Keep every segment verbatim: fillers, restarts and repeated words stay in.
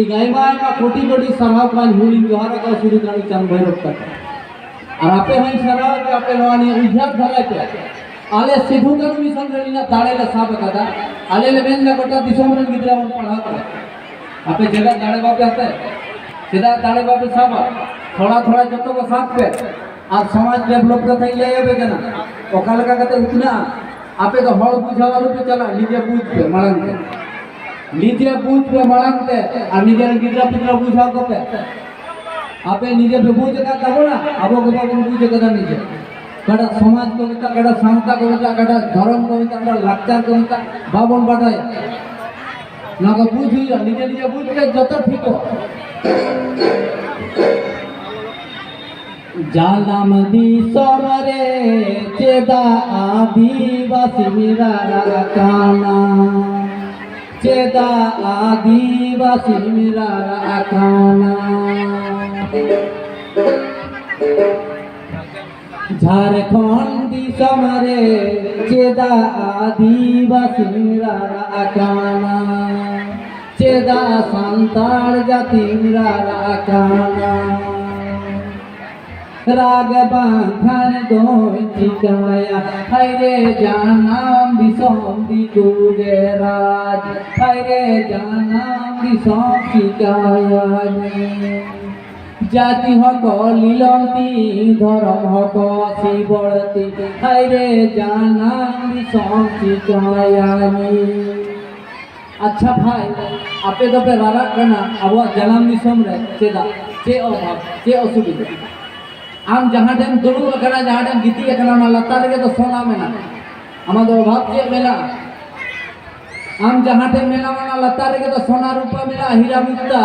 ᱤᱧ ᱟᱭᱢᱟ ᱟᱭᱢᱟ ᱠᱳᱴᱤ ᱠᱳᱴᱤ ᱥᱟᱨᱦᱟᱣ ᱠᱚᱣᱟᱧ, ᱦᱩᱞᱤᱧ ᱡᱚᱦᱟᱨ ᱟᱠᱚᱣᱟ ᱥᱤᱫᱩ ᱠᱟᱹᱱᱦᱩ ᱪᱟᱸᱫ ᱵᱷᱟᱭᱨᱚᱵ ᱛᱟᱠᱚ᱾ ᱟᱨ ᱟᱯᱮ ᱦᱚᱸᱧ ᱥᱟᱨᱦᱟᱣ ᱯᱮ, ᱟᱯᱮ ᱱᱚᱣᱟ ᱱᱤᱭᱟᱹ ᱩᱭᱦᱟᱹᱨ ᱫᱷᱟᱨᱟᱭ ᱯᱮ᱾ ᱟᱞᱮ ᱥᱤᱫᱷᱩ ᱠᱟᱹᱱᱦᱩ ᱢᱤᱥᱚᱱ ᱨᱮ ᱱᱤᱱᱟᱹᱜ ᱫᱟᱲᱮ ᱞᱮ ᱥᱟᱵ ᱟᱠᱟᱫᱟ᱾ ᱟᱞᱮ ᱞᱮ ᱢᱮᱱ ᱮᱫᱟ ᱜᱚᱴᱟ ᱫᱤᱥᱚᱢ ᱨᱮᱱ ᱜᱤᱫᱽᱨᱟᱹ ᱵᱚᱱ ᱯᱟᱲᱦᱟᱣ ᱠᱚᱣᱟ᱾ ᱟᱯᱮ ᱪᱮᱫᱟᱜ ᱫᱟᱲᱮ ᱵᱟᱯᱮ ᱦᱟᱛᱟᱣᱟ? ᱪᱮᱫᱟᱜ ᱫᱟᱲᱮ ᱵᱟᱯᱮ ᱥᱟᱵᱟ? ᱛᱷᱚᱲᱟ ᱛᱷᱚᱲᱟ ᱡᱚᱛᱚ ᱠᱚ ᱥᱟᱵ ᱯᱮ᱾ ᱟᱨ ᱥᱚᱢᱟᱡᱽ ᱰᱮᱵᱷᱞᱚᱯ ᱠᱟᱛᱷᱟᱧ ᱞᱟᱹᱭ ᱟᱯᱮ ᱠᱟᱱᱟ, ᱚᱠᱟ ᱞᱮᱠᱟ ᱠᱟᱛᱮ ᱩᱛᱱᱟᱹᱜᱼᱟ᱾ ᱟᱯᱮ ᱫᱚ ᱦᱚᱲ ᱵᱩᱡᱷᱟᱹᱣ ᱟᱞᱚ ᱯᱮ ᱪᱟᱞᱟᱜᱼᱟ, ᱱᱤᱡᱮ ᱵᱩᱡᱽ ᱯᱮ ᱢᱟᱲᱟᱝ ᱛᱮ᱾ ᱱᱤᱡᱮ ᱵᱩᱡᱽ ᱯᱮ ᱢᱟᱲᱟᱝ ᱛᱮ, ᱟᱨ ᱱᱤᱡᱮᱨ ᱜᱤᱫᱽᱨᱟᱹ ᱯᱤᱫᱽᱨᱟᱹ ᱵᱩᱡᱷᱟᱹᱣ ᱠᱚᱯᱮ᱾ ᱟᱯᱮ ᱱᱤᱡᱮ ᱯᱮ ᱵᱩᱡᱽ ᱟᱠᱟᱫ ᱛᱟᱵᱚᱱᱟ, ᱟᱵᱚ ᱜᱮ ᱵᱟᱵᱚᱱ ᱵᱩᱡᱽ ᱟᱠᱟᱫᱟ ᱱᱤᱡᱮ᱾ ᱚᱠᱟᱴᱟᱜ ᱥᱚᱢᱟᱡᱽ ᱠᱚ ᱢᱮᱛᱟᱜ, ᱚᱠᱟᱴᱟᱜ ᱥᱟᱶᱛᱟ ᱠᱚ ᱢᱮᱛᱟᱜ, ᱚᱠᱟᱴᱟᱜ ᱫᱷᱚᱨᱚᱢ ᱠᱚ ᱢᱮᱛᱟᱜ, ᱚᱠᱟᱴᱟᱜ ᱞᱟᱠᱪᱟᱨ ᱠᱚ ᱢᱮᱛᱟᱜ, ᱵᱟᱵᱚᱱ ᱵᱟᱰᱟᱭᱟ᱾ ᱱᱚᱣᱟ ᱠᱚ ᱵᱩᱡᱽ ᱦᱩᱭᱩᱜᱼᱟ, ᱱᱤᱡᱮ ᱱᱤᱡᱮ ᱵᱩᱡᱽ ᱯᱮ, ᱡᱚᱛᱚ ᱴᱷᱤᱠᱚᱜᱼᱟ᱾ ᱡᱟᱱᱟᱢ ᱫᱤᱥᱚᱢ ᱨᱮ ᱪᱮᱫᱟᱜ ᱟᱹᱫᱤᱵᱟᱹᱥᱤᱢ ᱨᱟᱨᱟᱜ ᱠᱟᱱᱟ? ᱪᱮᱫᱟᱜ ᱟᱹᱫᱤᱵᱟᱹᱥᱤᱢ ᱨᱟᱨᱟᱜ ᱠᱟᱱᱟ? ᱡᱷᱟᱨᱠᱷᱚᱸᱰ ᱫᱤᱥᱚᱢ ᱨᱮ ᱪᱮᱫᱟᱜ ᱟᱹᱫᱤᱵᱟᱹᱥᱤᱢ ᱨᱟᱨᱟᱜ ᱠᱟᱱᱟ? ᱪᱮᱫᱟᱜ ᱥᱟᱱᱛᱟᱲ ᱡᱟᱹᱛᱤᱢ ᱨᱟᱨᱟᱜ ᱠᱟᱱᱟ? ᱨᱟᱜ ᱵᱟᱝᱠᱷᱟᱱ ᱫᱚᱧ ᱪᱤᱠᱟᱹᱭᱟ? ᱦᱟᱭᱨᱮ ᱡᱟᱱᱟᱢ ᱫᱤᱥᱚᱢ ᱫᱤᱠᱩ ᱜᱮ ᱨᱟᱡᱽ, ᱦᱟᱭᱨᱮ ᱡᱟᱱᱟᱢ ᱫᱤᱥᱚᱢ ᱪᱤᱠᱟᱹᱭᱟᱹᱧ? ᱡᱟᱹᱛᱤ ᱦᱚᱸᱠᱚ ᱞᱤᱞᱚᱢ ᱛᱤᱧ, ᱫᱷᱚᱨᱚᱢ ᱦᱚᱸᱠᱚ ᱥᱤᱵᱚᱲ ᱛᱤᱧ, ᱦᱟᱭᱨᱮ ᱡᱟᱱᱟᱢ ᱫᱤᱥᱚᱢ ᱪᱤᱠᱟᱹᱭᱟᱹᱧ? ᱟᱪᱪᱷᱟ ᱵᱷᱟᱭ, ᱟᱯᱮ ᱫᱚᱯᱮ ᱨᱟᱨᱟᱜ ᱠᱟᱱᱟ ᱟᱵᱚᱣᱟᱜ ᱡᱟᱱᱟᱢ ᱫᱤᱥᱚᱢ ᱨᱮ, ᱪᱮᱫᱟᱜ? ᱪᱮᱫ ᱚᱵᱷᱟᱵ, ᱪᱮᱫ ᱚᱥᱩᱵᱤᱫᱷᱟ? ᱟᱢ ᱡᱟᱦᱟᱸ ᱴᱷᱮᱱ ᱫᱩᱲᱩᱵ ᱟᱠᱟᱱᱟ, ᱡᱟᱦᱟᱸ ᱴᱷᱮᱱ ᱜᱤᱛᱤᱡ ᱟᱠᱟᱱᱟ, ᱚᱱᱟ ᱞᱟᱛᱟᱨ ᱨᱮᱜᱮ ᱫᱚ ᱥᱚᱱᱟ ᱢᱮᱱᱟᱜᱼᱟ᱾ ᱟᱢᱟᱜ ᱫᱚ ᱚᱵᱷᱟᱵ ᱪᱮᱫ ᱢᱮᱱᱟᱜᱼᱟ? ᱟᱢ ᱡᱟᱦᱟᱸ ᱴᱷᱮᱱ ᱢᱮᱱᱟᱢᱟ, ᱚᱱᱟ ᱞᱟᱛᱟᱨ ᱨᱮᱜᱮ ᱫᱚ ᱥᱚᱱᱟ ᱨᱩᱯᱟ ᱢᱮᱱᱟᱜᱼᱟ, ᱦᱤᱨᱟ ᱢᱩᱠᱛᱟ᱾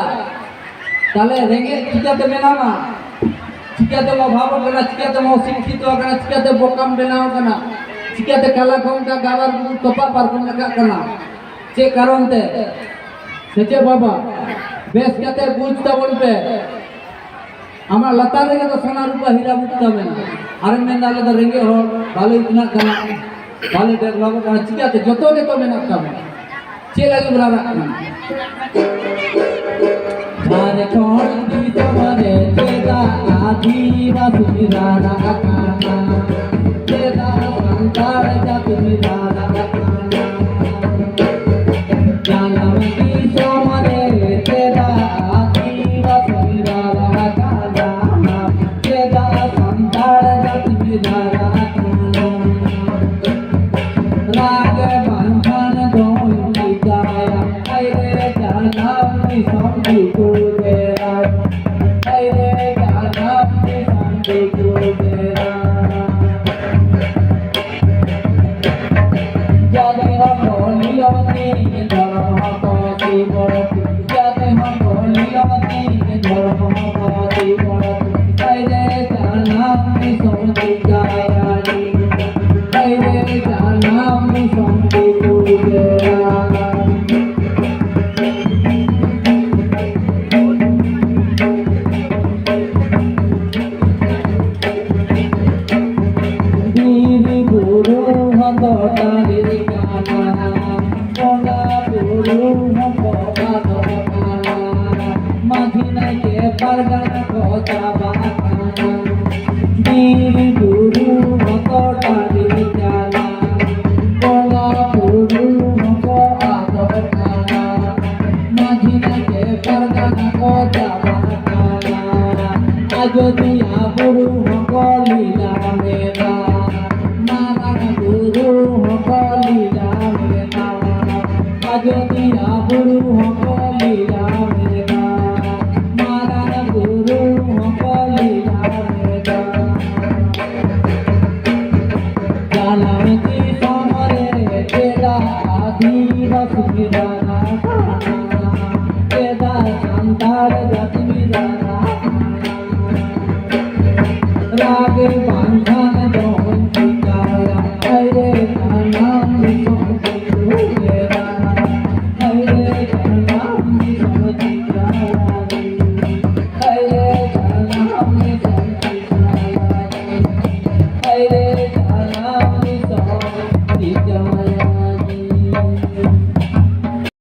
ᱛᱟᱦᱞᱮ ᱨᱮᱸᱜᱮᱡ ᱪᱤᱠᱟᱹᱛᱮ ᱢᱮᱱᱟᱢᱟ? ᱪᱤᱠᱟᱹᱛᱮᱢ ᱚᱵᱷᱟᱵᱚᱜ ᱠᱟᱱᱟ? ᱪᱤᱠᱟᱹᱛᱮᱢ ᱚᱥᱤᱠᱠᱷᱤᱛᱚ ᱟᱠᱟᱱᱟ? ᱪᱤᱠᱟᱹᱛᱮ ᱵᱚᱠᱟᱢ ᱵᱮᱱᱟᱣ ᱟᱠᱟᱱᱟ? ᱪᱤᱠᱟᱹᱛᱮ ᱠᱟᱞᱟ ᱠᱚᱝᱠᱟ ᱜᱟᱵᱟᱨ ᱜᱩᱜᱩᱞ ᱛᱚᱯᱟᱜ ᱯᱟᱨᱠᱚᱢ ᱞᱮᱠᱟᱜ ᱠᱟᱱᱟ? ᱪᱮᱫ ᱠᱟᱨᱚᱱ ᱛᱮ? ᱥᱮ ᱪᱮᱫ ᱵᱟᱵᱟ? ᱵᱮᱥ ᱠᱟᱛᱮ ᱵᱩᱡᱽ ᱛᱟᱵᱚᱱ ᱯᱮ᱾ ᱟᱢᱟᱜ ᱞᱟᱛᱟᱨ ᱨᱮᱜᱮ ᱫᱚ ᱥᱚᱱᱟ ᱨᱩᱯᱟ ᱦᱤᱨᱟ ᱢᱩᱠᱛᱟ ᱢᱮᱱᱟᱜᱼᱟ᱾ ᱟᱨᱮᱢ ᱢᱮᱱᱫᱟ ᱟᱞᱮ ᱫᱚ ᱨᱮᱸᱜᱮᱡ ᱦᱚᱲ, ᱵᱟᱞᱮ ᱩᱛᱱᱟᱹᱜ ᱠᱟᱱᱟ, ᱵᱟᱞᱮ ᱰᱮᱵᱷᱞᱚᱯᱚᱜ ᱠᱟᱱᱟ᱾ ᱪᱤᱠᱟᱹᱛᱮ? ᱡᱚᱛᱚ ᱜᱮᱛᱚ ᱢᱮᱱᱟᱜ ᱛᱟᱢᱟ᱾ ᱪᱮᱫ ᱞᱟᱹᱜᱤᱫ ᱵᱚᱱ ᱨᱟᱨᱟᱜ ᱠᱟᱱᱟ? ᱡᱷᱟᱲᱠᱷᱚᱸᱰ ᱫᱤᱥᱚᱢ ᱨᱮ ᱪᱮᱫᱟᱜ ᱟᱹᱫᱤᱵᱟᱹᱥᱤ ᱨᱟᱨᱟᱜ ᱠᱟᱱᱟ? ᱪᱮᱫᱟᱜ ᱥᱟᱱᱛᱟᱲ ᱡᱟᱹᱛᱤ ᱨᱟᱨᱟᱜ ᱠᱟᱱᱟ? ᱡᱟᱱᱟᱢ ᱫᱤᱥᱚᱢ ᱨᱮ ᱪᱮᱫᱟᱜ ᱟᱹᱫᱤᱵᱟᱹᱥᱤ ᱨᱟᱨᱟᱜ ᱠᱟᱱᱟ? ᱪᱮᱫᱟᱜ ᱥᱟᱱᱛᱟᱲ ᱡᱟᱹᱛᱤ ᱨᱟᱨᱟᱜ ᱠᱟᱱᱟ? ᱨᱟᱜ ᱵᱟᱝᱠᱷᱟᱱ ᱫᱚ ᱪᱤᱠᱟᱹᱭᱟ? ᱦᱟᱭ ᱨᱮ ᱡᱟᱱᱟᱢ ᱫᱤᱥᱚᱢ ᱫᱤᱠᱩ ᱰᱮᱨᱟ, ᱦᱟᱭ ᱨᱮ ᱡᱟᱱᱟᱢ ᱫᱤᱥᱚᱢ ᱫᱤᱠᱩ ᱰᱮᱨᱟ᱾ ᱡᱟᱹᱛᱤ ᱦᱚᱸ ᱵᱚᱞᱤᱭᱚᱛᱤ, ᱫᱷᱚᱨᱚᱢ ᱦᱚᱸ ᱵᱚᱞᱤᱭᱚᱛᱤ, ᱡᱟᱹᱛᱤ ᱦᱚᱸ ᱵᱚᱞᱤᱭᱚᱛᱤ, ᱫᱷᱚᱨᱚᱢ ᱦᱚᱸ ᱵᱚᱞᱤᱭᱚᱛᱤ᱾ ᱦᱟᱭ ᱨᱮ ᱡᱟᱱᱟᱢ ᱫᱤᱥᱚᱢ ᱫᱤᱠᱩ ᱰᱮᱨᱟ᱾ ᱵᱤᱨ ᱵᱩᱨᱩ ᱦᱚᱸ ᱫᱚ ᱴᱟᱺᱰᱤ ᱠᱟᱱᱟ, ᱵᱚᱸᱜᱟ ᱵᱩᱨᱩ ᱦᱚᱸ ᱠᱚ ᱟᱫᱚᱜ ᱠᱟᱱᱟ, ᱢᱟᱹᱡᱷᱤ ᱱᱟᱭᱠᱮ ᱯᱟᱨᱜᱟᱱᱟ ᱠᱚ ᱪᱟᱵᱟᱜ ᱠᱟᱱᱟ᱾ ᱵᱤᱨ ᱵᱩᱨᱩ ᱦᱚᱸᱠᱚ ᱴᱟᱺᱰᱤ ᱠᱟᱱᱟ, ᱵᱚᱸᱜᱟ ᱵᱩᱨᱩ ᱦᱚᱸᱠᱚ ᱟᱫᱚᱜ ᱠᱟᱱᱟ, ᱢᱟᱹᱡᱷᱤ ᱱᱟᱭᱠᱮ ᱯᱟᱨᱜᱟᱱᱟ ᱠᱚ ᱪᱟᱵᱟᱜ ᱠᱟᱱᱟ᱾ ᱟᱡᱳᱫᱤᱭᱟᱹ